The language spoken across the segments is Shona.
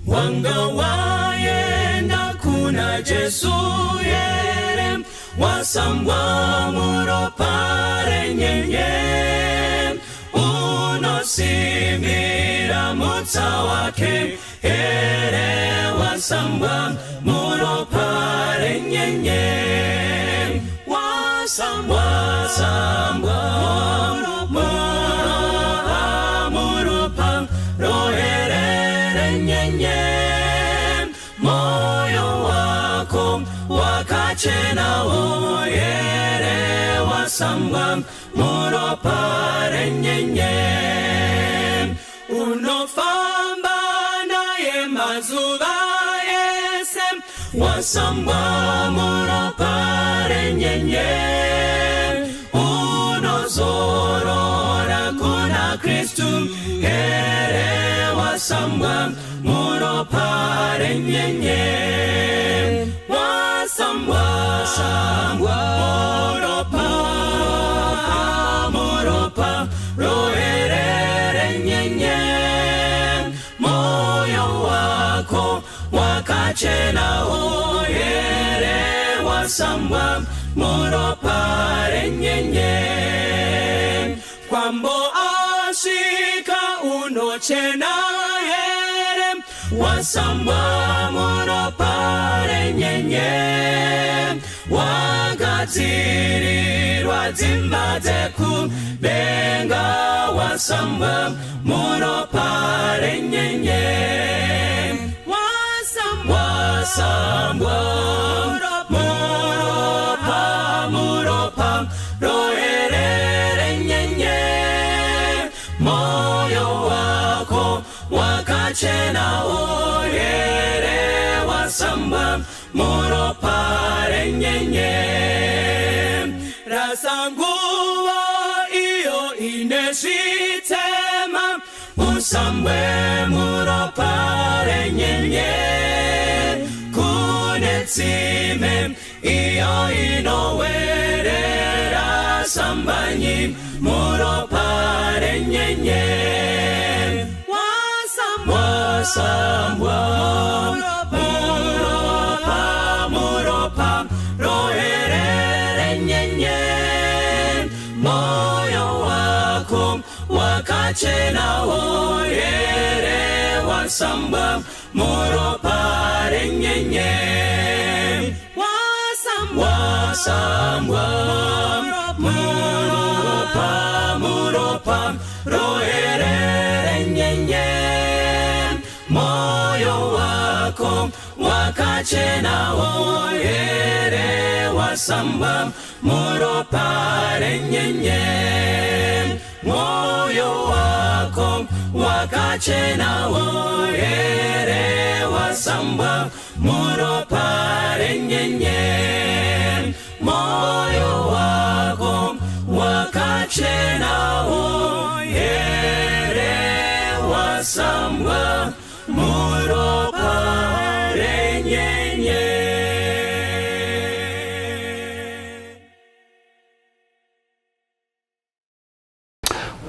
Wanga waenda kuna Jesu here, wasambwa muropa renyenye, unosimbira mutsa wake here, wasambwa muropa renyenye, wasambwa sambwa muropa muropa roherere nyenye, moyo wako wakachena here, wasambwa muropa renyenye, unofamba naye mazuva ese, wasambwa muropa renyenye, unozorora kuna Kristu here, wasambwa muropa renyenye, wasambwa sambwa muropa muropa roherere nyenye, moyo wako wakachena here, wasambwa muropa renyenye, kwambo asvika unochena here, wasambwa muropa renyenye, wagadzirirwa dzimba dzekudenga, wasambwa muropa renyenye, wasambwa sambwa muropa muropa roherere nyenye, moyo wako wakachena here, wasambwa muropa renyenye, rasanguva iyo ine zvitema, usambwe muropa renyenye, kune tsime iyo inowerera, sambanyi muropa renyenye, wasambwa sambwa muropa muropa roherere nyenye, moyo wako wakachena here, wasambwa muropa renyenye, wasambwa sambwa muropa muropa roherere nyenye, moyo wako wakachena here, wasambwa muropa renyenye, moyo wako wakachena here, wasambwa muropa renyenye, moyo wako wakachena here, wasambwa muropa renyenye.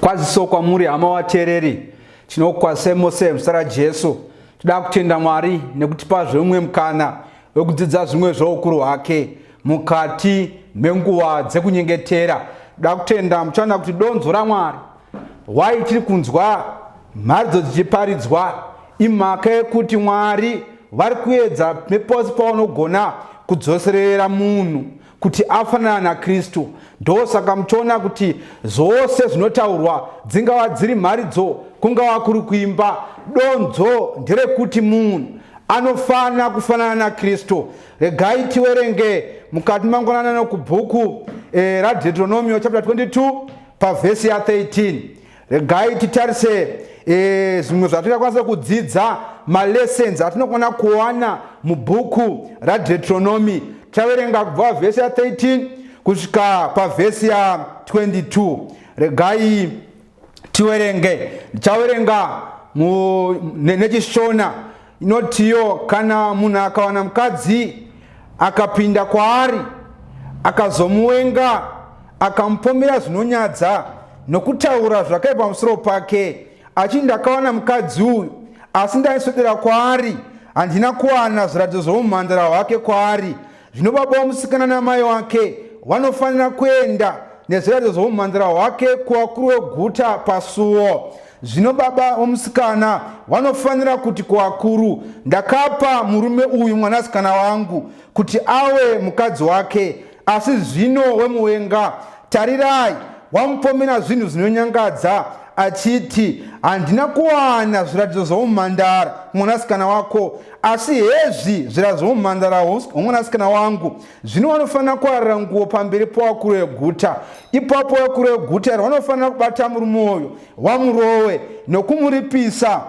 Kwaziso kwamuri hama vateereri, tinokukwazisai mose muzita raJesu. Toda kutenda Mwari nekutipa zvemumwe mukana wekudzidza zvimwe zveukuru hwake mukati menguva dzekunyengetera. Toda kutenda muchaona kuti donzo raMwari why tiri kunzwa mharidzo dzichiparidzwa imhaka yekuti Mwari vari kuedza nepose pavanogona kudzoserera munhu kuti afanana naKristu. Ndosaka muchiona kuti zvose zvinotaurwa, dzingava dziri mharidzo, kungava kuri kuimba, donzo nderekuti munhu anofanira kufanana naKristu. Regai tiwerenge mukati mangwanana nokubhuku raDeuteronomio chapter 22 pavhesi ya 13. Regai titarise zvimwe zvatingakwanisa kudzidza, malessons atinokwana kuwana mubhuku raDeuteronomy. Tichaverenga kubva pavhesi ya 13 kusvika pavhesi ya 22. Regai tiwerenge. Ndichaverenga neChishona. Inotiyo kana munhu akawana mukadzi akapinda kwaari akazomuwenga akamupomera zvinonyadza nokutaura zvakaipa pamusoro pake achiti ndakawana mukadzi uyu Asi ndaiswedera kwaari, handina kuwana zviratidzo zvoumhandara hwake kwaari. Zvino baba womusikana namai wake vanofanira kuenda nezviratidzo zvoumhandara hwake kuvakuru veguta pasuo. Zvino baba vomusikana vanofanira kuti kuvakuru, Ndakapa murume uyu mwanasikana wangu kuti awe mukadzi wake, asi zvino wemuwenga. Tarirai, wamupomera zvinhu zvinonyangadza, achiti, Handina kuwana zviratidzo zvoumhandara kumwanasikana wako, asi hezvi zviratidzo zvoumhandara hwomwanasikana wangu. Zvino vanofanira kuarira nguo pamberi povakuru veguta. Ipapo vakuru veguta iri vanofanira kubata murume uyu, vamurowe nokumuripisa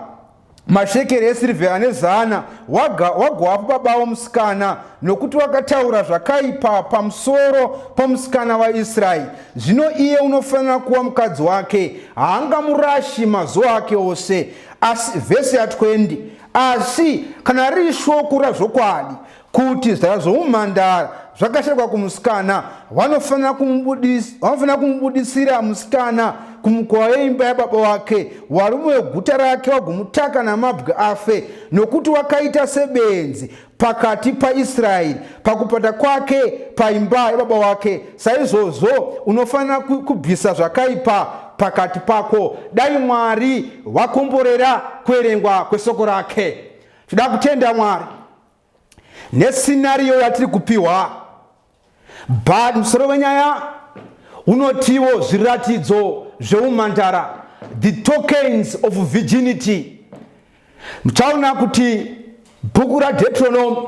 mashekeri esirivheri ane zana, wagoapo baba vomusikana, nokuti wakataura zvakaipa pamusoro pomusikana waIsraeri. Zvino iye unofanira kuva mukadzi wake, haangamurashi mazuva ake ose. Asi vhesi ya 20, asi kana riri shoko razvokwadi kuti zvara zvoumhandara zvakashaikwa kumusikana, vanofanira kumubudisira musikana kumukova weimba yababa wake, varume veguta rake vagomutaka namabwe afe, nokuti wakaita sebenzi pakati paIsraeri pakupata kwake paimba yababa wake. Saizvozvo unofanira kubvisa zvakaipa pakati pako. Dai Mwari vakomborera kuverengwa kwesoko rake. Toda kutenda Mwari nesinariyo yatiri kupiwa, but musoro wenyaya unotiwo zviratidzo zveumhandara, the tokens of virginity. Muchaona kuti bhuku raDeuteronomy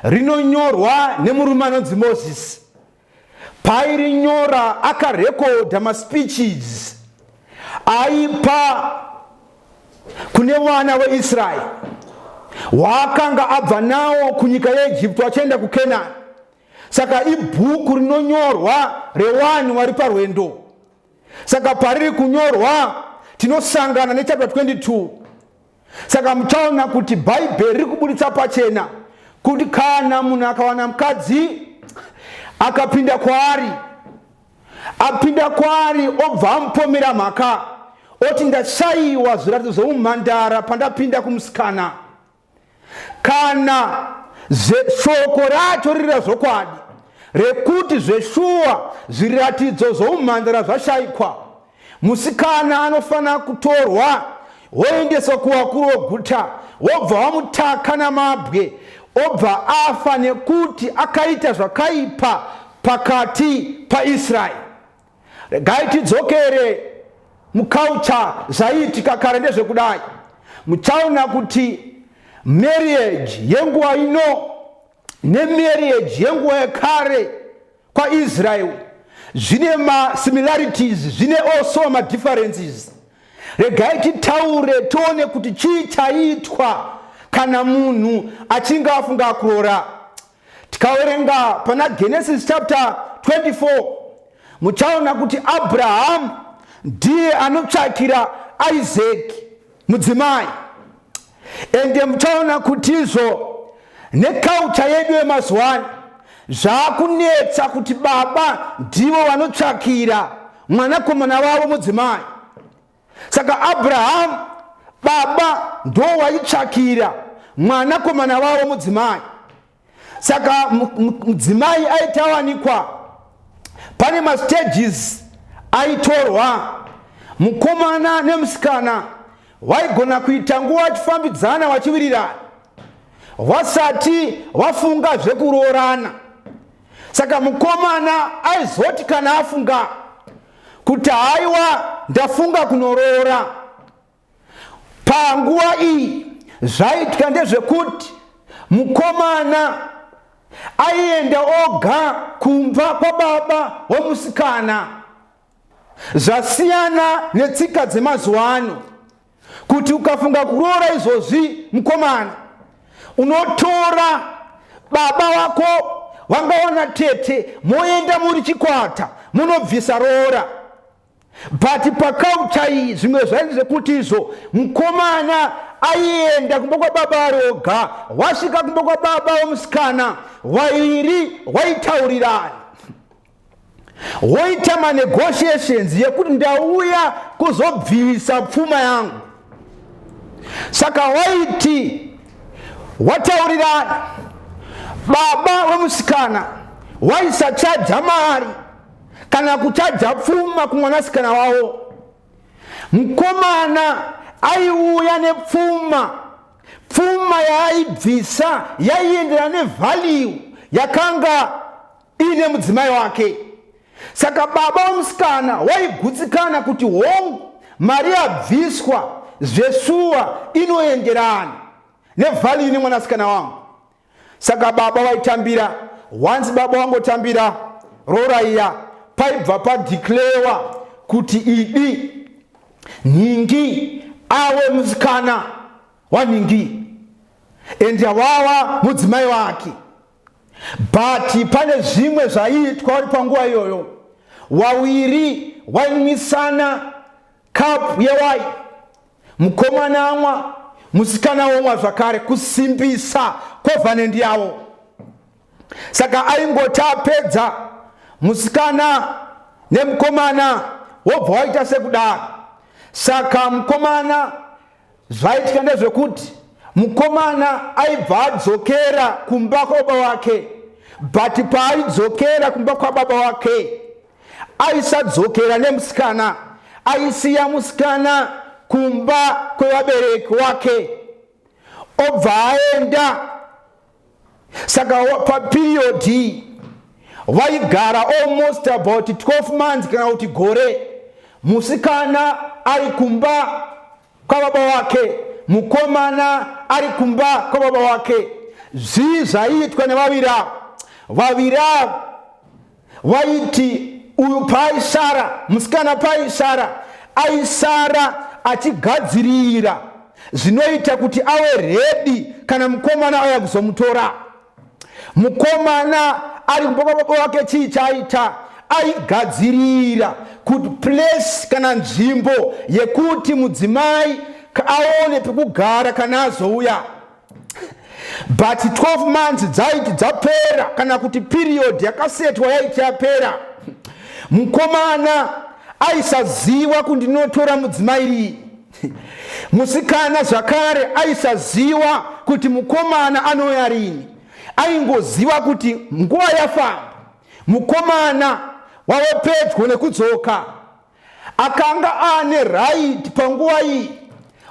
rinonyorwa nemurume anonzi Moses. Pairinyora akarekodha maspeeches aipa kune vana veIsraeri waakanga abva nawo kunyika yeEgypto achienda kuKenani. Saka ibhuku rinonyorwa revanhu vari parwendo. Saka pariri kunyorwa tinosangana nechapter 22. Saka muchaona kuti Bhaibheri riri kuburitsa pachena kuti kana munhu akawana mukadzi akapinda kwaari, apinda kwaari obva amupomera mhaka oti ndashaiwa zviratidzo zveumhandara pandapinda kumusikana, kana shoko racho riri razvokwadi rekuti zveshuwa zviratidzo zvoumhandara zvashaikwa, musikana anofanira kutorwa woendeswa kuvakuru voguta, wobva wamutaka namabwe, obva afa nekuti akaita zvakaipa pakati paIsraeri. Regai tidzokere muculture. Zvaiitika kare ndezvekudai. Muchaona kuti marriage yenguva ino nemarriage yenguva yekare kwaIsrael zvine masimilarities, zvine also madifferences. Regai titaure tione kuti chii chaiitwa kana munhu achinge afunga kuroora. Tikaverenga pana Genesis chapter 24, muchaona kuti Abrahamu ndiye anotsvakira Isaac mudzimai, ende muchaona kuti izvo nekaucha yedu yemazuva ano zvaakunetsa kuti baba ndivo vanotsvakira mwanakomana wavo mudzimai. Saka Abrahamu baba ndo waitsvakira mwanakomana wavo mudzimai. Saka mudzimai aiti awanikwa, pane mastages aitorwa. Mukomana nemusikana waigona kuita nguva vachifambidzana vachiwirirana, vasati vafunga zvekuroorana. Saka mukomana aizoti kana afunga kuti haiwa ndafunga kunoroora, panguva iyi zvaiitika ndezvekuti mukomana aienda oga kumba kwababa wemusikana. Zvasiyana netsika dzemazuva ano kuti ukafunga kuroora izvozvi mukomana unotora baba wako vangawana tete, moenda muri chikwata munobvisa roora. But pakaucha iyi zvimwe zvainzi zvekuti izvo mukomana aienda kumba kwababa ari oga, wasvika kumba kwababa wemusikana wairi waitaurirana, woita manegotiations yekuti ndauya kuzobvisa pfuma yangu. Saka waiti wataurirana, baba wemusikana waisachaja mari kana kuchaja pfuma kumwanasikana wavo. Mukomana aiuya nepfuma, pfuma yaaibvisa yaienderana nevalue yakanga iine mudzimai wake. Saka baba wemusikana waigutsikana kuti hongu, mari yabviswa zvesuwa inoenderana nevalue nemwanasikana wangu. Saka baba vaitambira. Once baba wangotambira roora iya, paibva padeclarewa kuti idi nhingi awe musikana wanhingi and wawa mudzimai wake. But pane zvimwe zvaiitwa vari panguva iyoyo, wawiri wainwisana cup yewai, mukomana amwa, musikana womwa zvakare, kusimbisa covenant yavo. Saka aingoti apedza musikana nemukomana wobva waita sekudaro. Saka mukomana, zvaitika ndezvekuti mukomana aibva adzokera kumba kwababa wake, but paaidzokera kumba kwababa wake aisadzokera nemusikana, aisiya musikana kumba kwevabereki wake obva aenda. Saka papiriyodhi vaigara almost about 12 months kana kuti gore, musikana ari kumba kwababa wake, mukomana ari kumba kwababa wake. Zvii zvaiitwa nevaviri ava? Vaviri ava vaiti uyu paaisara, musikana paaisara, aisara achigadzirira zvinoita kuti ave redi kana mukomana auya kuzomutora. Mukomana ari kumba kwababa wake, chii chaaita? Aigadzirira kuti place kana nzvimbo yekuti mudzimai aone pekugara kana azouya. But 12 months dzaiti dzapera, kana kuti period yakasetwa yaiti yapera, mukomana aisaziva kuti ndinotora mudzimai rii. Musikana zvakare aisaziva kuti mukomana anouya rini. Aingoziva kuti nguva yafamba, mukomana wave pedyo nekudzoka. Akanga aane right panguva iyi,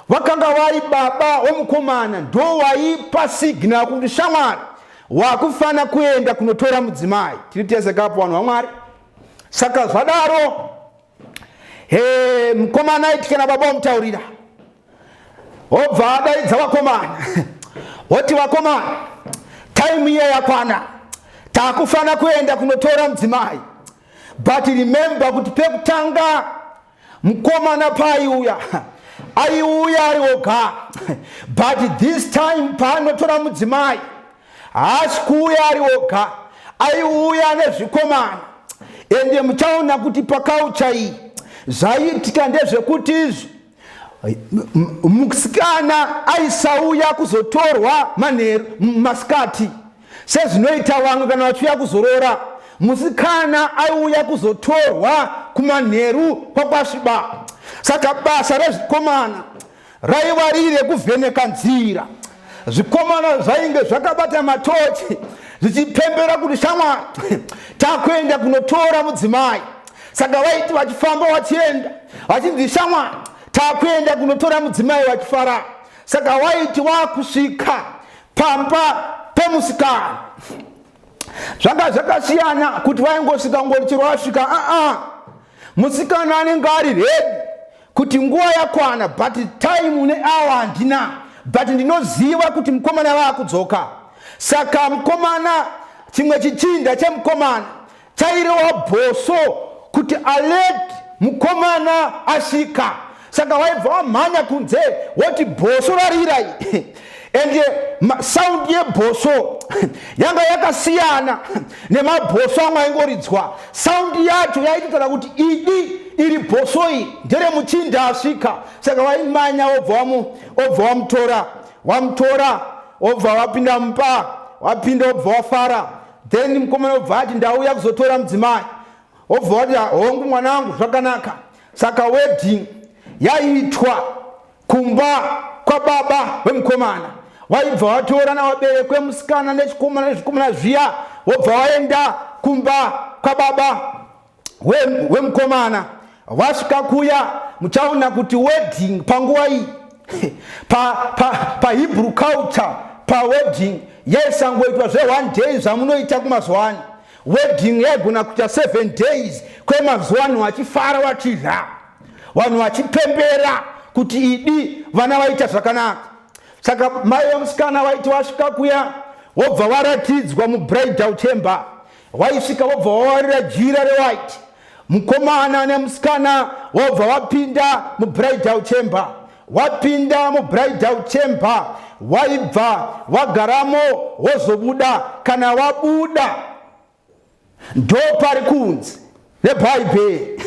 vakanga vari baba womukomana ndo waipa signal kuti shamwari wakufana kuenda kunotora mudzimai. Tiri tese kapo, vanhu vaMwari. Saka zvadaro, he, mukomana aiti kana baba wamutaurira, obva adaidza vakomana, woti vakomana, taimu iya yakwana, takufana kuenda kunotora mudzimai. But remember kuti pekutanga mukomana paaiuya, aiuya ari oga, but this time paanotora mudzimai haasi kuuya ari oga, aiuya nezvikomana. Ende muchaona kuti pakaucha iyi zvaiitika ndezvekuti izvo musikana aisauya kuzotorwa manheru masikati sezvinoita vamwe kana vachiuya kuzorora. Musikana aiuya kuzotorwa kumanheru kwakwasviba. Saka basa rezvikomana raiva riri rekuvheneka nzira. Zvikomana zvainge zvakabata matochi zvichipembera kuti shamwari, takuenda kunotora mudzimai. Saka vaiti vachifamba vachienda vachinzi shamwari, takuenda kunotora mudzimai, vachifara. Saka waiti wakusvika pamba pemusikana, zvanga zvakasiyana kuti vaingosvika ngori chero wasvika. Aa, musikana anenge ari ready kuti nguva yakwana, but time neawa handina, but ndinoziva kuti mukomana vaakudzoka. Saka mukomana, chimwe chichinda chemukomana chairewa bhoso kuti alert mukomana asvika. Saka waibva wamhanya kunze woti bhoso rarirai, and saundi yebhoso yanga yakasiyana nemabhoso amwe aingoridzwa. Saundi yacho yaitotaura kuti idi iri bhoso iyi nderemuchinda asvika. Saka waimanya, obva wamutora, wamutora, obva wapinda mumba, wapinda, obva wafara. Then mukomana obva ati ndauya kuzotora mudzimai, obva wati hongu mwanangu, zvakanaka. Saka wedding yaiitwa kumba. kwababa vemukomana. Waibva watora navabereki vemusikana nechikomana nezvikomana zviya, wobva waenda kumba kwababa wemukomana. Wasvika kuya, muchaona kuti wedding panguva iyi paHebrew pa, pa culture, pawedding yaisangoitwa zve one day zvamunoita kumazuva ano. Wedding yaigona kuita 7 days kwemazuva anhu vachifara, vachidya, vanhu vachipembera kuti idi vana vaita zvakanaka. Saka mai vemusikana vaiti vasvika kuya, wobva varatidzwa mubridal chamber. Waisvika wobva wawarira jira rewhite, mukomana nemusikana wobva wapinda mubridal chamber. Wapinda mubridal chamber, waibva wagaramo, wozobuda. Kana wabuda, ndo pari kunzi nebhaibheri,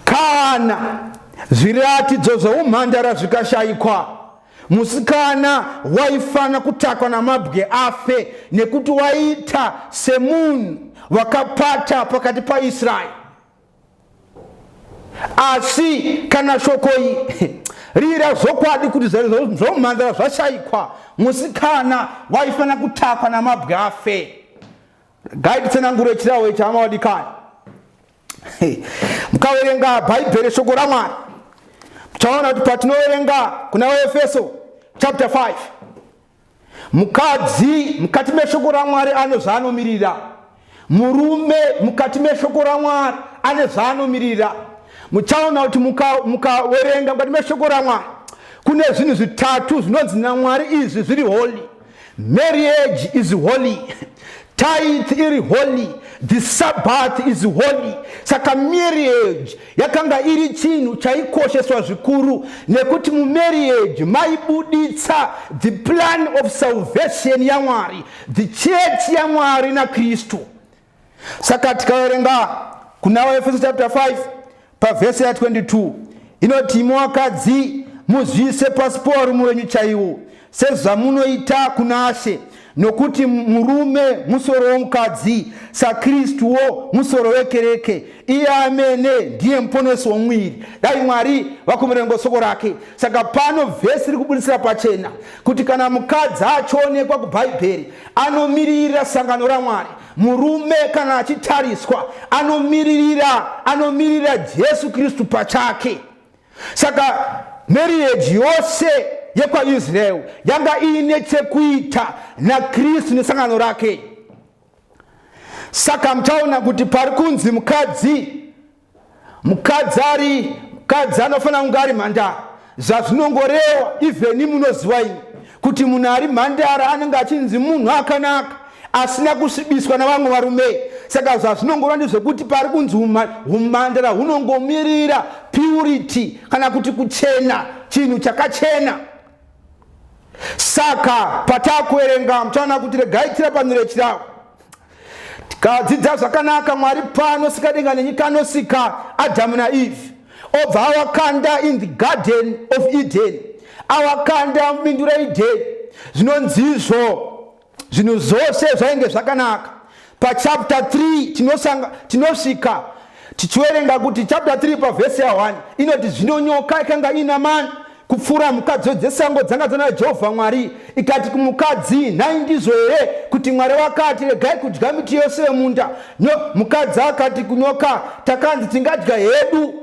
kana zviratidzo zveumhandara zvikashayikwa, musikana waifana kutakwa namabwe afe, nekuti waita semunhu wakapata pakati paIsraeri. Asi kana shoko iri rira zvokwadi kuti zvomhandara zvashayikwa, musikana waifana kutakwa namabwe afe. Gaititsanangure chirawo ichi, hama wadikani. Mukaverenga Bhaibheri, shoko raMwari, muchaona kuti patinoverenga kuna Vaefeso chapter 5, mukadzi mukati meshoko raMwari ane zvaanomirira, murume mukati meshoko raMwari ane zvaanomirira. Muchaona kuti mukawerenga mukati meshoko raMwari, kune zvinhu zvitatu zvinonzi naMwari izvi zviri holy. Marriage is holy, tithe iri holy, the Sabbath is holy. Saka marriage yakanga iri chinhu chaikosheswa zvikuru, nekuti mumarriage maibuditsa the plan of salvation yaMwari, the church yaMwari naKristu. Saka tikaverenga kuna Vaefeso chapter 5 pavhesi ya22, inoti, "Imi vakadzi, muzviise pasi povarume wenyu chaiwo, sezvamunoita kuna She, nokuti murume musoro womukadzi, saKristuwo musoro wekereke, iye amene ndiye muponesi womuviri." Dai Mwari vakomerengo soko rake. Saka pano vhesi riri kubudisira pachena kuti kana mukadzi achionekwa kuBhaibheri, anomiririra sangano raMwari. Murume kana achitariswa, anomirira Jesu Kristu pachake. Saka marriage yose yekwaIsrael yanga iine chekuita naKristu nesangano rake. Saka muchaona kuti pari kunzi mukadzi anofanira kunge ari mhandara, zvazvinongorewa, even munoziva imi kuti munhu ari mhandara anenge achinzi munhu akanaka, asina kusvibiswa navamwe varume. Saka zvazvinongoreva ndezvekuti pari kunzi umhandara hunongomirira purity, kana kuti kuchena, chinhu chakachena. Saka patakuverenga, muchaona kuti, regai tirapanure chiravo, tikadzidza zvakanaka. Mwari pano sika denga nenyika, anosika Adhamu naEve, obva awakanda in the Garden of Eden, awakanda mubindu reEden. Zvinonzizvo zvinhu zvose zvainge zvakanaka. Pachapter 3 tinosvika tichiverenga kuti chapter 3 pavhesi ya1 inoti, "Zvino nyoka ikanga ina mani kupfuura mukadzi dzesango dzanga dzana Jehovha Mwari. Ikati kumukadzi, 'Nhai, ndizvo here kuti Mwari wakati, Regai kudya miti yose yemunda?' No, mukadzi akati kunyoka, 'Takanzi tingadya hedu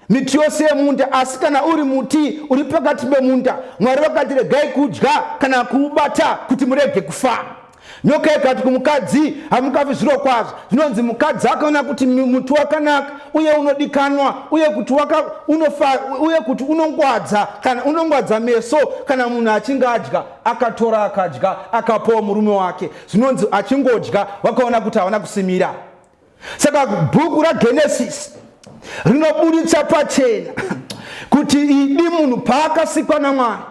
miti yose yemunda, asi kana uri muti uri pakati pemunda, Mwari vakati, Regai kudya kana kuubata, kuti murege kufa.' Nyoka ikati kumukadzi, 'Hamungafi zviro kwazvo.' Zvinonzi mukadzi akaona kuti muti wakanaka uye unodikanwa, uye kuti waka unofa, uye kuti unongwadza, kana unongwadza meso kana munhu achinge adya, akatora akadya, akapawo murume wake. Zvinonzi achingodya, vakaona kuti havana kusimira. Saka bhuku raGenesis rinobuditsa pachena kuti idi munhu paakasikwa naMwari,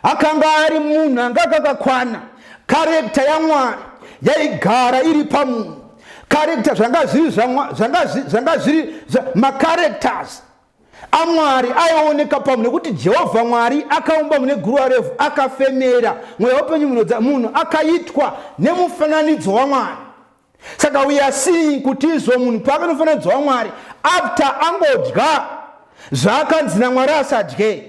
akanga ari munhu anga akakakwana. Character yaMwari yaigara iri pamunhu. Character zvanga zviri macharacters aMwari aioneka pamunhu, nekuti Jehovha Mwari akaumba mune guruva revhu, akafemera mweya upenyu munodza, munhu akaitwa nemufananidzo waMwari. Saka we are seeing kuti izvo munhu paaka nomufananidzo waMwari, after angodya zvaakanzi naMwari asadye,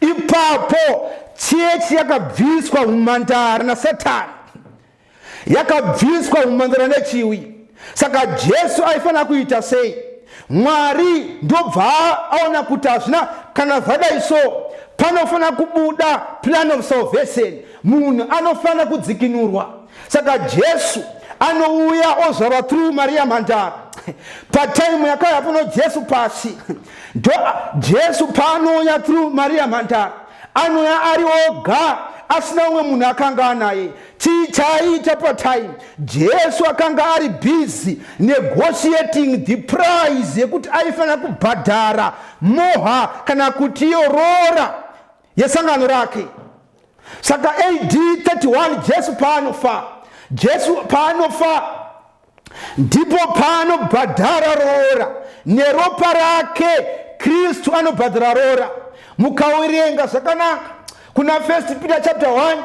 Ipapo chechi yakabviswa umhandara naSatani, yakabviswa umhandara nechiwi. Saka Jesu aifanira kuita sei? Mwari ndobva aona kuti hazvina kana zvadai so, panofanira kubuda plan of salvation, munhu anofanira kudzikinurwa. Saka Jesu anouya ozvarwa through Maria mhandara. Pataimu yakauya pano Jesu pasi, ndo Jesu paanouya through Maria mhandara, anouya ari oga asina umwe munhu akanga anaye. Chii chaaiita patime? Jesu akanga ari busy negotiating the price yekuti aifanira kubhadhara moha kana kuti iyo roora yesangano rake. Saka AD 31 Jesu paanofa, Jesu paanofa ndipo paanobhadhara roora neropa rake. Kristu anobhadhara roora. Mukawerenga zvakanaka kuna 1 Peter chapter 1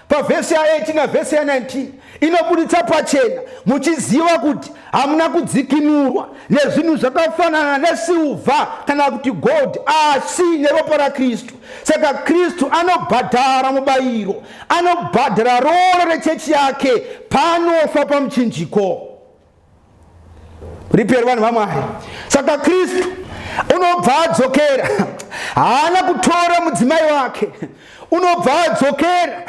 pavhesi ya 18 navhesi ya 19 inobuditsa pachena, muchiziva kuti hamuna kudzikinurwa nezvinhu zvakafanana nesilvha kana kuti gold, asi neropa raKristu. Saka Kristu anobhadhara mubayiro, anobhadhara roora rechechi yake paanofa pamuchinjiko. Riperi vanhu vaMwari. Saka Kristu unobva adzokera, haana kutora mudzimai wake, unobva adzokera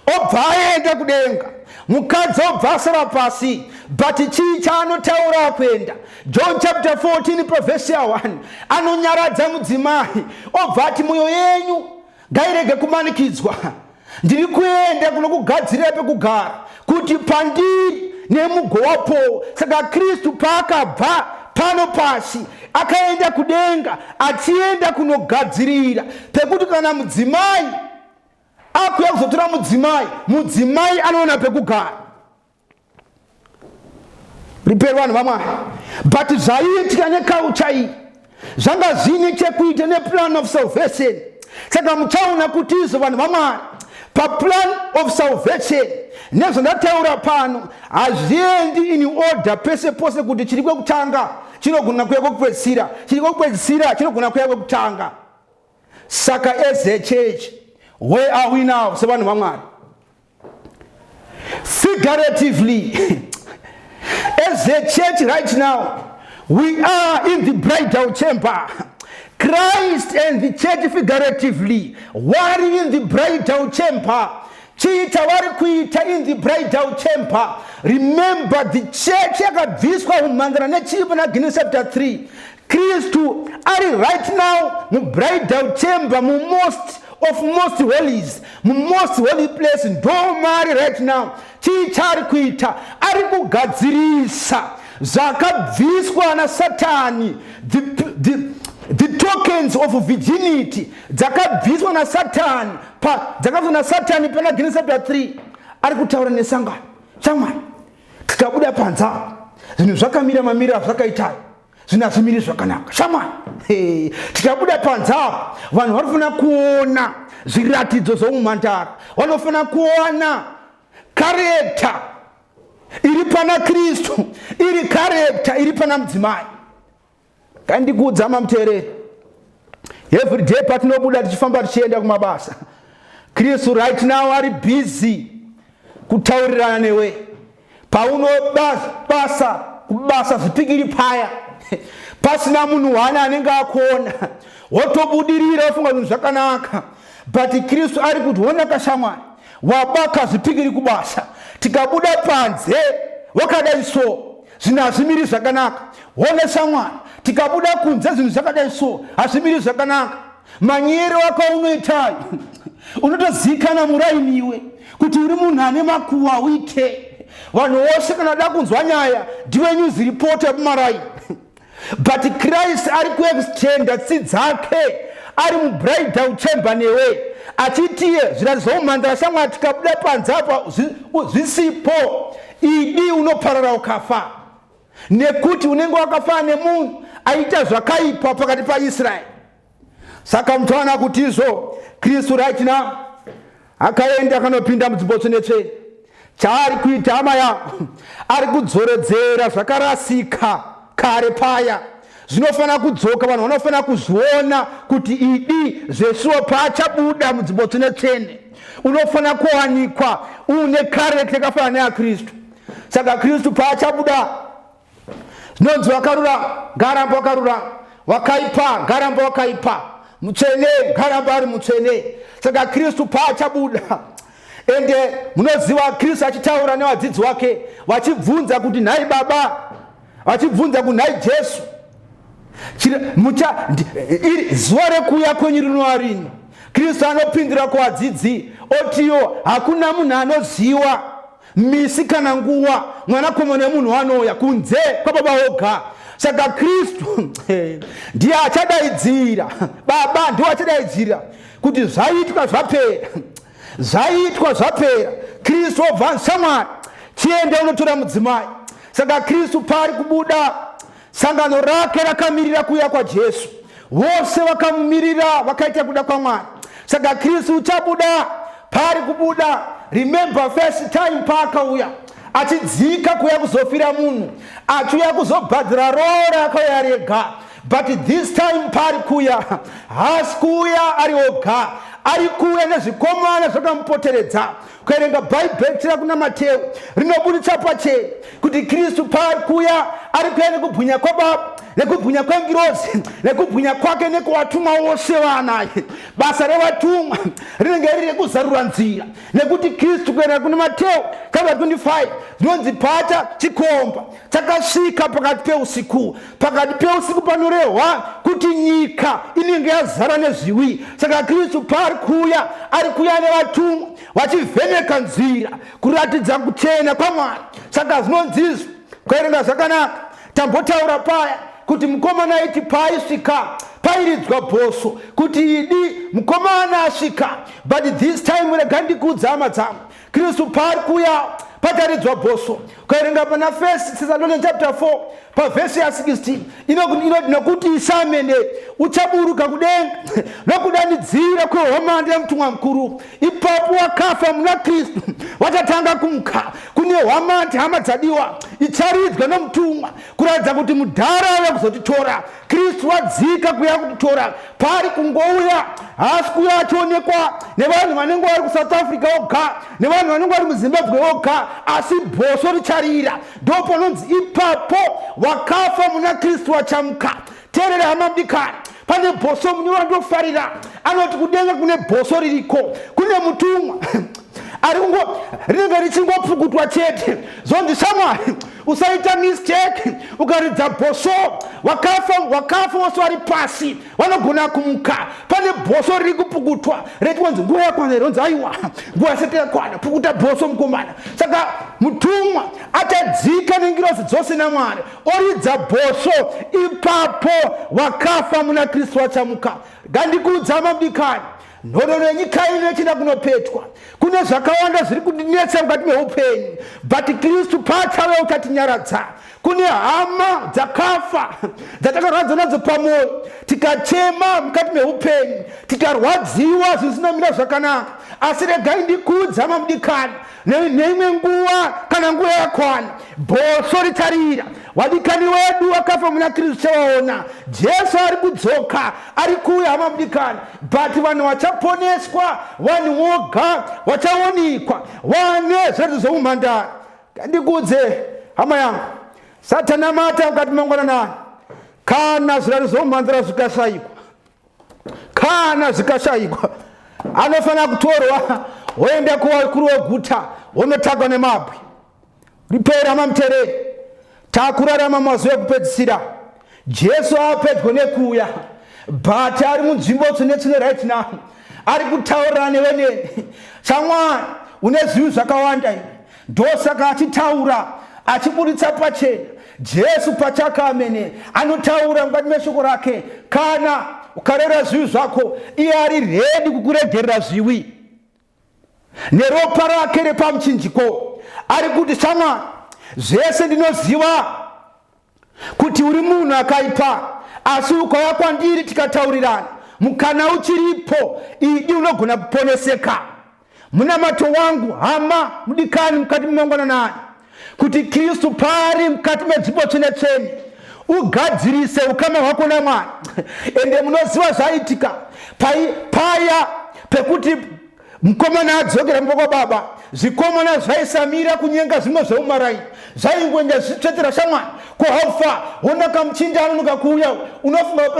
obva aenda kudenga, mukadzi obva asara pasi. But chii chaanotaura akuenda? John chapter 14 pavhesi ya 1 anonyaradza mudzimai obva ati, mwoyo yenyu ngairege kumanikidzwa, ndiri kuenda kunokugadzirira pekugara, kuti pandiri nemugowapowo. Saka Kristu paakabva pano pasi akaenda kudenga, achienda kunogadzirira pekuti kana mudzimai akuya kuzotora mudzimai, mudzimai anoona pekugara. Riperi vanhu vaMwari. But zvaiitika nekaucha iyi zvanga zviine chekuita neplan of salvation. Saka muchaona kuti izvo vanhu vaMwari, paplan of salvation nezvandataura pano hazviendi in order pese pose, kuti chiri kwekutanga chinogona kuya kwekupedzisira, chiri kwekupedzisira chinogona kuya kwekutanga. Saka as a church, where are we now sevanhu vaMwari? Figuratively, as a church right now, we are in the bridal chamber. Christ and the church figuratively were in the bridal chamber. Chii chavari kuita in the bridal chamber? Remember, the church yakabviswa umhandara nechii pana Genesis chapter 3. Kristu ari right now mubridal chamber, mumost of most holies, mumost holy place, ndo maari right now. Chii chaari kuita? Ari kugadzirisa zvakabviswa naSatani, the tokens of virginity dzakabviswa naSatani, dzakabviswa naSatani pana Genesis chapter 3. Ari kutaura nesangano, shamwari, tikabuda panze apa zvinhu zvakamira mamiriro azvakaitayo, zvinhu hazvimiri zvakanaka. Shamwari, tikabuda panze apa vanhu vanofanira kuona zviratidzo zvoumhandara, vanofanira kuona character iri pana Kristu, iri character iri pana mudzimai. Kandikuudza mamuteereri, every day patinobuda tichifamba tichienda kumabasa, Kristu right now ari busy kutaurirana newe. Paunobasa kubasa zvipikiri paya, pasina munhu hwana anenge akuona, wotobudirira, wofunga zvinhu zvakanaka. But Kristu ari kuti, honaka shamwari, wabaka zvipikiri kubasa, tikabuda panze wakadai so zvinhu hazvimiri zvakanaka. Hone shamwari, tikabuda kunze zvinhu zvakadai so hazvimiri zvakanaka. Manyero ako unoitayo, unotozikana murainiwe kuti uri munhu ane makuwa uite. Vanhu vose kana da kunzwa nyaya ndiwe news report yepamaraini. But Christ ari kuextenda tsi dzake ari mubridal chamber newe, achitiye zviratidzo zvoumhandara, shamwari, tikabuda panze apa zvisipo, idi unoparara ukafa, nekuti unenge wakafanana nemunhu aita zvakaipa pakati paIsraeri. Saka muchaona kuti izvo Kristu right now akaenda akanopinda munzvimbo tsvene-tsvene. Chaari kuita, hama yangu, ari kudzoredzera zvakarasika kare paya. Zvinofanira kudzoka, vanhu vanofanira kuzviona kuti idi zveshuwa paachabuda munzvimbo tsvene tsvene unofanira kuwanikwa uine karekta yakafanana neyaKristu. Saka Kristu paachabuda zvinonzi wakarurama ngaaramba wakarurama, wakaipa ngaaramba wakaipa, mutsvene ngaaramba ari mutsvene. Saka Kristu paachabuda, ende munoziva Kristu achitaura nevadzidzi wake vachibvunza kuti nhai baba, vachibvunza kuti nhai Jesu, iri zuva rekuuya kwenyu rinova rini? Kristu anopindura kuvadzidzi otiyo hakuna munhu anoziva misi kana nguva mwanakomana wemunhu anouya kunze kwababa oga. Saka Kristu ndiye achadaidzira, baba ndiwo achadaidzira kuti zvaitwa zvapera, zvaitwa zvapera. Kristu obva shamwari, chienda unotora mudzimai. Saka Kristu paari kubuda, sangano rake rakamirira kuuya kwaJesu. Vose vakamumirira vakaita kuda kwaMwari. Saka Kristu uchabuda, paari kubuda, remember first time paakauya achidzika kuuya kuzofira munhu, achiuya kuzobhadhira roora akauya rega. But this time paari kuuya, haasi kuuya ari oga, ari kuuya nezvikomana zvakamupoteredza. Kuerenga Bhaibheri tira kuna Mateu rinoburitsa pachena kuti Kristu paari kuuya ari kuuya nekubwinya kwaBaba, nekubwinya kwengirozi, nekubwinya kwake nekuvatumwa vose vaanaye. Basa revatumwa rinenge riri rekuzarura nzira, nekuti Kristu kuenda kuna Mateu chapter 25 zvinonzi pata chikomba chakasvika pakati peusiku. Pakati peusiku panorehwa kuti nyika inenge yazara nezviwi. Saka Kristu paari kuuya, ari kuuya nevatumwa vachivheneka nzira kuratidza kuchena kwaMwari. Saka zvinonzizvo kuerenga zvakanaka, tambotaura paya kuti mukomana aiti paaisvika pairidzwa bhoso kuti idi mukomana asvika. But this time rega ndikuudza hama dzangu, Kristu paari kuuya pacharidzwa bhoso. Ukaerenga pana First Thessalonians chapter 4 pavhesi ya 16 inoti nokuti Ishe amene uchaburuka kudenga nokudanidzira kwehwamanda yemutumwa mukuru, ipapo wakafa muna Kristu vachatanga kumuka. Kune hwamanda, hama dzadiwa, icharidzwa nomutumwa kuratidza kuti mudhara auya kuzotitora. Kristu wadzika kuuya kutitora. Paari kungouya haasi kuuya achionekwa nevanhu vanenge vari kuSouth Africa oga, nevanhu vanenge vari muZimbabwe oga, asi bhoso richarira. Ndopanonzi ipapo wakafa muna Kristu wachamuka. Teerera hama mudikani, pane bhoso munyoro wandofarira anoti kudenga kune bhoso ririko, kune mutumwa ari kungo rinenge richingopfukutwa chete. Zonzi shamwari, usaita mistake ukaridza bhoso, wakafa wakafa wose vari pasi vanogona kumuka. Pane bhoso riri kupukutwa rechiwanzi nguva yakwana here? Onzi aiwa, nguva yasati yakwana, pukuta bhoso mukomana. Saka mutumwa achadzika nengirozi dzose naMwari oridza bhoso, ipapo wakafa muna Kristu wachamuka. Ngandikuudza mabikani, nhoroondo yenyika ino ichida kunopetwa. Kune zvakawanda zviri kundinetsa mukati meupenyu, but Kristu paachauya uchatinyaradza. Kune hama dzakafa dzatakarwadza nadzo pamwoyo, tikachema mukati meupenyu, tikarwadziwa zvisina mira zvakanaka. Asi regai ndikuudza hama mudikani, neimwe nguva kana nguva yakwana, bhoso richarira. Vadikani wedu vakafa muna Kristu chavaona Jesu ari kudzoka, ari kuuya hama mudikani. But vanhu vachaponeswa, vanhu voga vachaonikwa vane zvedu zvoumhandara. Ndikuudze hama yangu, satanamata mukati mangwananani, kana zviraro zvoumhandara zvikashayikwa, kana zvikashayikwa, anofanira kutorwa woenda kuvakuru veguta wonotakwa nemabwe. Ripera mamutereri, takurarama mazuva ekupedzisira. Jesu apedyo nekuuya, but ari munzvimbo tsvene tsvene right now, ari kutaurira newe neni. Shamwari, une zvivi zvakawanda iwe, ndosaka achitaura achiburitsa pachena. Jesu pachake amene anotaura mukati meshoko rake, kana ukarera zvivi zvako, iye ari redi kukuregerera zvivi neropa rake repamuchinjiko. Ari kuti shamwari, zvese ndinoziva kuti uri munhu akaipa, asi ukauya kwandiri tikataurirana, mukana uchiripo, idi unogona kuponeseka. Munamato wangu hama mudikani mukati memangwananani, kuti Kristu paari mukati medzvimbo tsvene tsvene, Ugadzirise ukama hwako naMwari. Ende munoziva zvaitika paya pekuti mukomana adzokera mumba kwababa, zvikomana zvaisamira kunyenga zvimwe zveumaraini, zvaingoenda zvichitsvetera shamwari kohaufa hona kamuchinda anonoka kuuya. Unofunga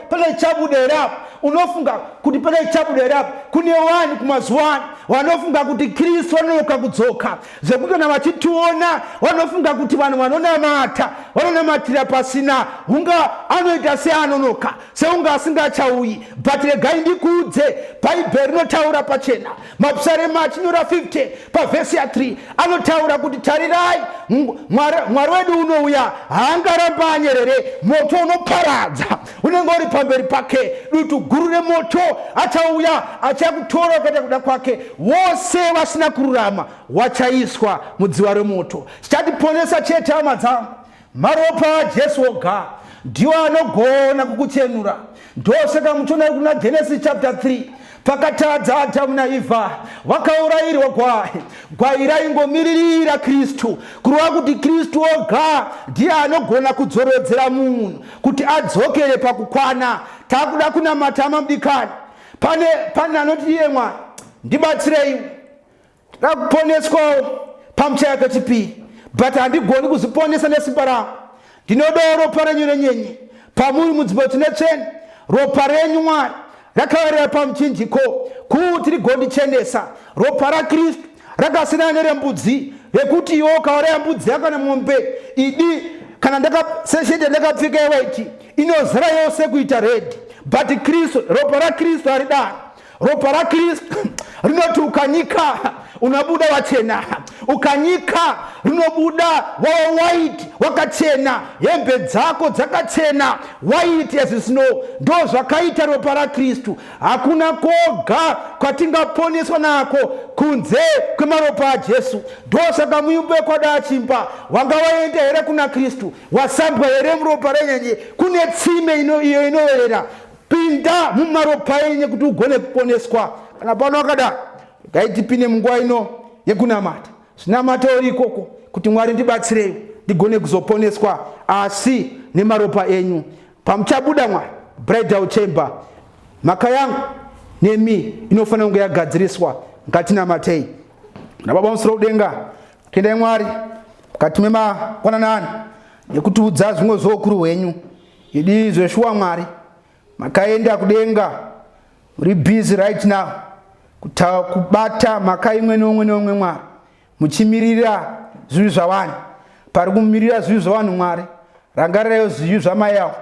pane chabuda here apo? Unofunga kuti pane chabuda here apo? Kune vanhu kumazuva ano vanofunga kuti Kristu anonoka kudzoka, zvekuti kana vachitiona vanofunga kuti vanhu vanonamata vanonamatira pasina, hunga anoita seanonoka, seunge asingachauyi. But regai ndikuudze, Bhaibheri rinotaura pachena. Mapsarema achinyora 50 pavhesi ya3 anotaura kuti, tarirai, Mwari wedu unouya, haangaramba anyerere. Moto unoparadza unenge uri pamberi pake, dutu guru remoto. Achauya, achakutora ukaita kuda kwake. Vose vasina kururama wachaiswa mudziva remoto. Chichatiponesa chete, hama dzangu, maropa aJesu oga ndiwo anogona kukuchenura. Ndosaka muchiona kuna Genesis chapter 3, pakatadza Adhamu naEvha, vakaurayirwa gwai. Gwai raingomiririra Kristu, kureva kuti Kristu oga ndiye anogona kudzoredzera munhu kuti adzokere pakukwana. Takuda kunamata, hama mudikani. Pane anoti, iye Mwari ndibatsirei, ndoda kuponeswawo pamuchaya kechipiri, but handigoni kuzviponesa nesimba rangu. Ndinodawo ropa renyu renyenye pamuri munzvimbo tsvene tsvene. Ropa renyu, Mwari, rakaverera pamuchinjiko kuti rigondichenesa. Ropa raKristu rakasiyana nerembudzi, rekuti iwe ukauraya mbudzi yako kana mombe idi kana seshete ndakapfeka yewaiti, inozara yose kuita red. But Kristu, ropa raKristu haridaro. Ropa raKristu rinoti ukanyika unobuda wachena, ukanyika rinobuda wava white, wakachena, hembe dzako dzakachena, white as snow. Ndo zvakaita ropa raKristu. Hakuna koga kwatingaponeswa nako kunze kwemaropa aJesu. Ndosaka muimbo wekwada achimba, wanga waenda here kuna Kristu? Wasambwa here muropa renyenye? Kune tsime ino iyo inoverera. Pinda mumaropa enye kuti ugone kuponeswa. Kana pano akadaro, regai tipinde munguva ino yekunamata. Zvinamata uri ikoko kuti, Mwari ndibatsirei ndigone kuzoponeswa asi nemaropa enyu. Pamuchabuda, Mwari, bridal chamber, mhaka yangu nemi inofanira kunge yagadziriswa. Ngatinamatei. Nababa musoro kudenga, tendai Mwari mukati memakwananani nekutiudza zvimwe zvoukuru hwenyu. Idi zveshuwa, Mwari, makaenda kudenga, muri busy right now kubata mhaka imwe neumwe neumwe, Mwari, muchimirira zvivi zvavanhu. Pari kumirira zvivi zvavanhu, Mwari, rangarirayo zvivi zvamai avo,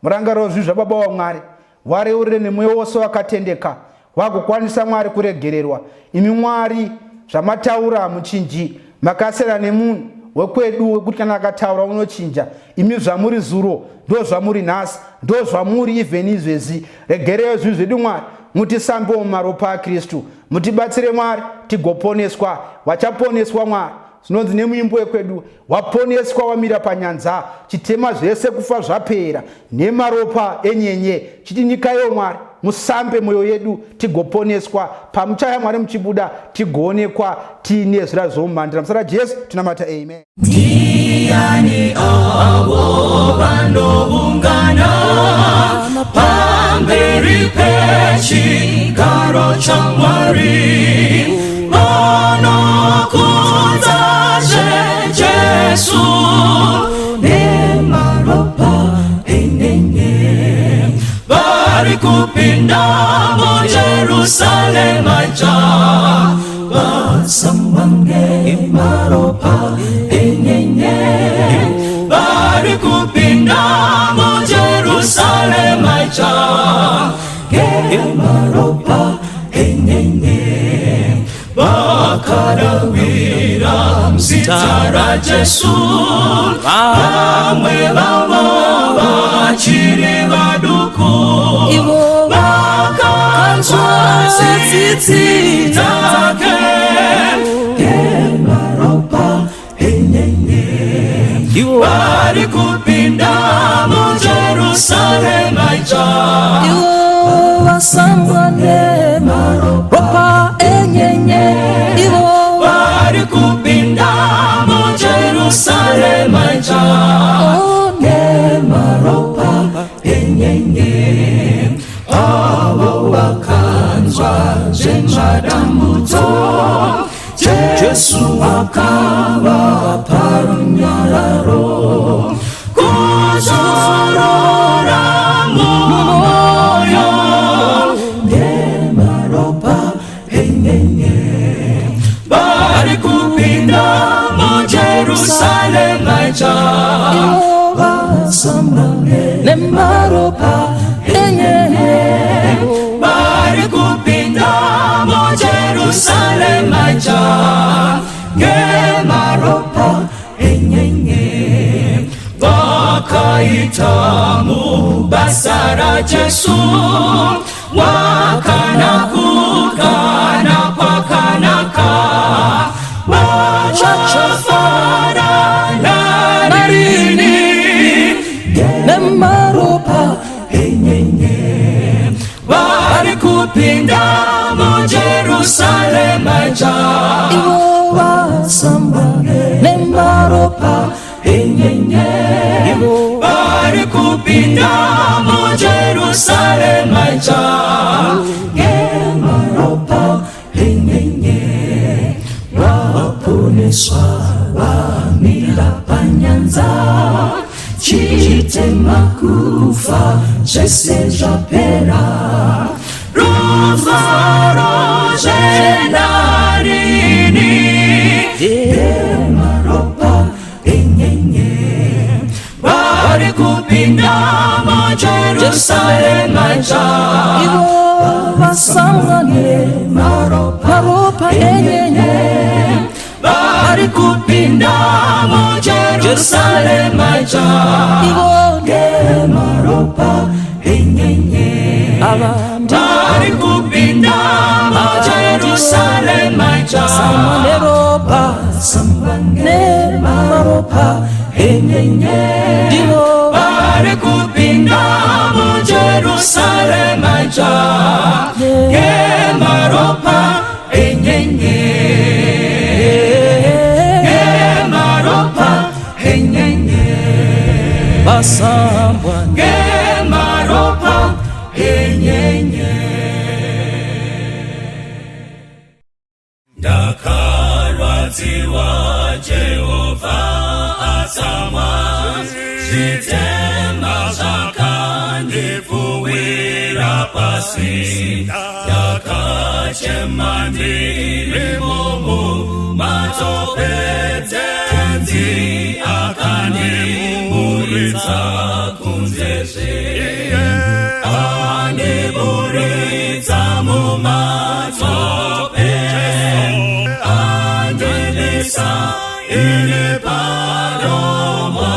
murangarirawo zvivi zvababa waMwari, wareurire nemwoyo wose wakatendeka, wagokwanisa, Mwari, kuregererwa. Imi Mwari, zvamataura hamuchinji. Makasiyana nemunhu wekwedu wekuti kana akataura unochinja. Imi zvamuri zuro ndo zvamuri nhasi, ndo zvamuri even izvezi. Regereyo zvivi zvedu, Mwari, mutisambewo mumaropa aKristu. Mutibatsire, Mwari, tigoponeswa. Wachaponeswa, Mwari, zvinonzi nemuimbo wekwedu, waponeswa wamira panyanza, chitema zvese kufa zvapera nemaropa enyenye. Chitinyikaiwo, Mwari, musambe mwoyo yedu tigoponeswa. Pamuchaya, Mwari, muchibuda, tigoonekwa tiine zvira zvomumhandira. Musara Jesu tinamata, amen. Ndiani avo vanoungana pamberi pechigaro chaMwari, vanokudza Jesu nemaropa enyenye, vari kupinda muJerusarema idzva, vasambwa nemaropa enyenye, vari kupinda muJerusarema idzva ngemaropa enyenye, vakadawira muzita raJesu, vamwe vavo vachiri vaduku, vakanzwa tsitsi dzake ngemaropa enyenye, vari kupinda muJerusarema idzva, ivo vasambwa nemaropa enyenye, ivo vari kupinda muJerusarema idzva. Oh, ne. Jesu akavapa runyararo, kuzorora mumwoyo nemaropa enyenye. Vari kupinda muJerusarema idzva. Ivo vasambwa nemaropa enyenye. Vari kupinda muJerusarema idzva ngemaropa enyenye. Vakaita mubasa raJesu wakana kugana kwakanaka, vachafara narini nemaropa enyenye. Vari kupinda muJerusarema idzva. Ivo vasambwa nemaropa enyenye. Ivo Vari kupinda muJerusarema idzva ngemaropa enyenye. Vaponeswa vamira panyanza, chitema kufa zvese zvapera, rufaro zvenarini ngemaropa enyenye. Vari kupinda muJerusarema idzva. Ivo vasambwa nemaropa enyenye. Vari kupinda muJerusarema idzva Ivo ngemaropa enyenye. Ava Vari kupinda muJerusarema idzva sambwa neropa, nemaropa enyenye. Ndivo Vari kupinda muJerusarema idzva ngemaropa enyenye, ngemaropa enyenye. Vasambwa Ngemaropa enyenye. Ndakarwadziwa Jehovha atsamwa, zvitema zvakandipfuwira pasi. Ndakachema ndirimo mumatope, Tenzi akandiburitsa kunzezve, andiburitsa mumatope, andimisa ini padombo.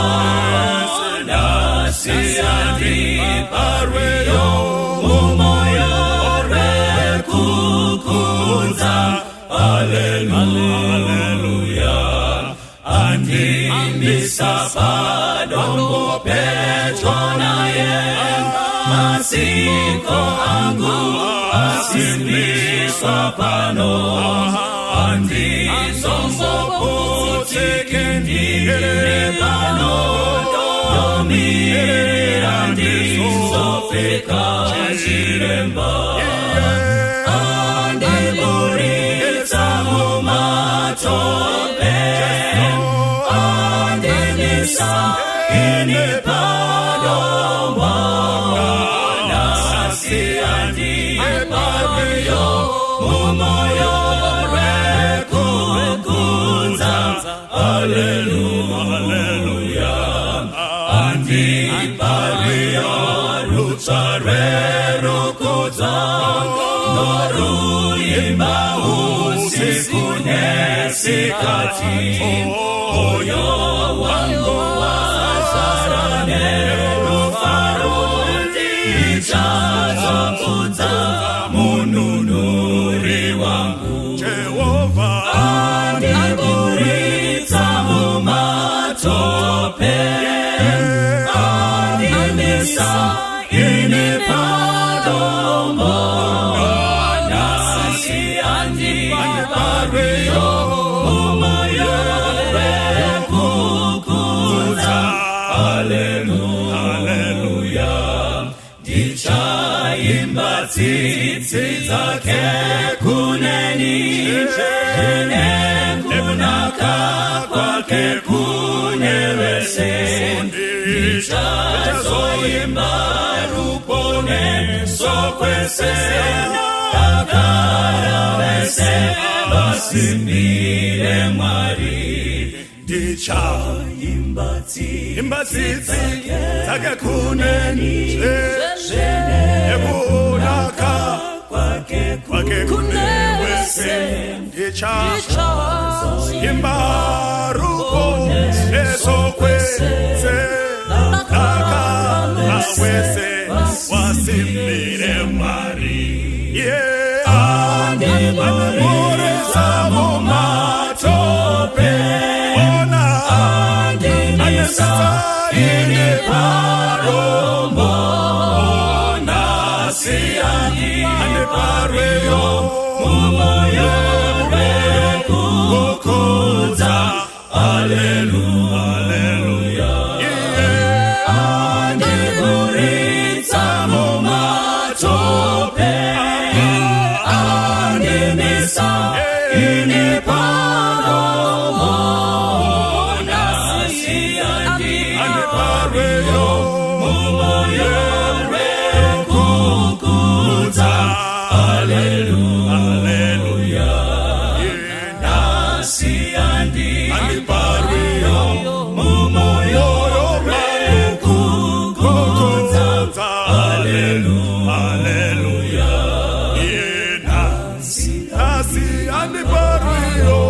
Nhasi andipa rwiyo mumoyo rwekukudza. Aleluya! Andimisa padombo pedyo naye, masiko angu asimbiswa pano, handizomboputsike ndiri pano, ndomirira ndizopfeka chiremba. Andiburitsa mumatope, andimisa ini padombo. Nhasi andipa rwiyo mumoyo rwekukudza. Aleluya! Andipa rwiyo rutsva rwerukudzo, noruimba usiku nesikati. Moyo wangu wazara nerufaro, ndichazokudza Mununuri wangu. Jehovha Andiburitsa mumatope, andimisa ini padombo. Nhasi andipa rwiyo mumoyo rwekukudza. Aleluya! Ndichaimba tsitsi dzake kuneni. Ndichaimba ruponeso kwese Dakara vese vasimbire Mwari. Ndichaimba tsitsi dzake kuneni nekunaka kwake kune wese. Ndichaimba ruponeso kwese dakara wese wasimbire Mwari. Andiporesa mumatope, ona andimisa ini parombo, nasi andiparweyo mumoyo rekukudza. Aleluya. Andiburitsa mumatope, andimisa ini parombo, nasi andiparweyo mumoyo rekukudza. Aleluya. Nasi andiparweyo mumoyo rekukudza. Aleluya. Nasi andiparweyo.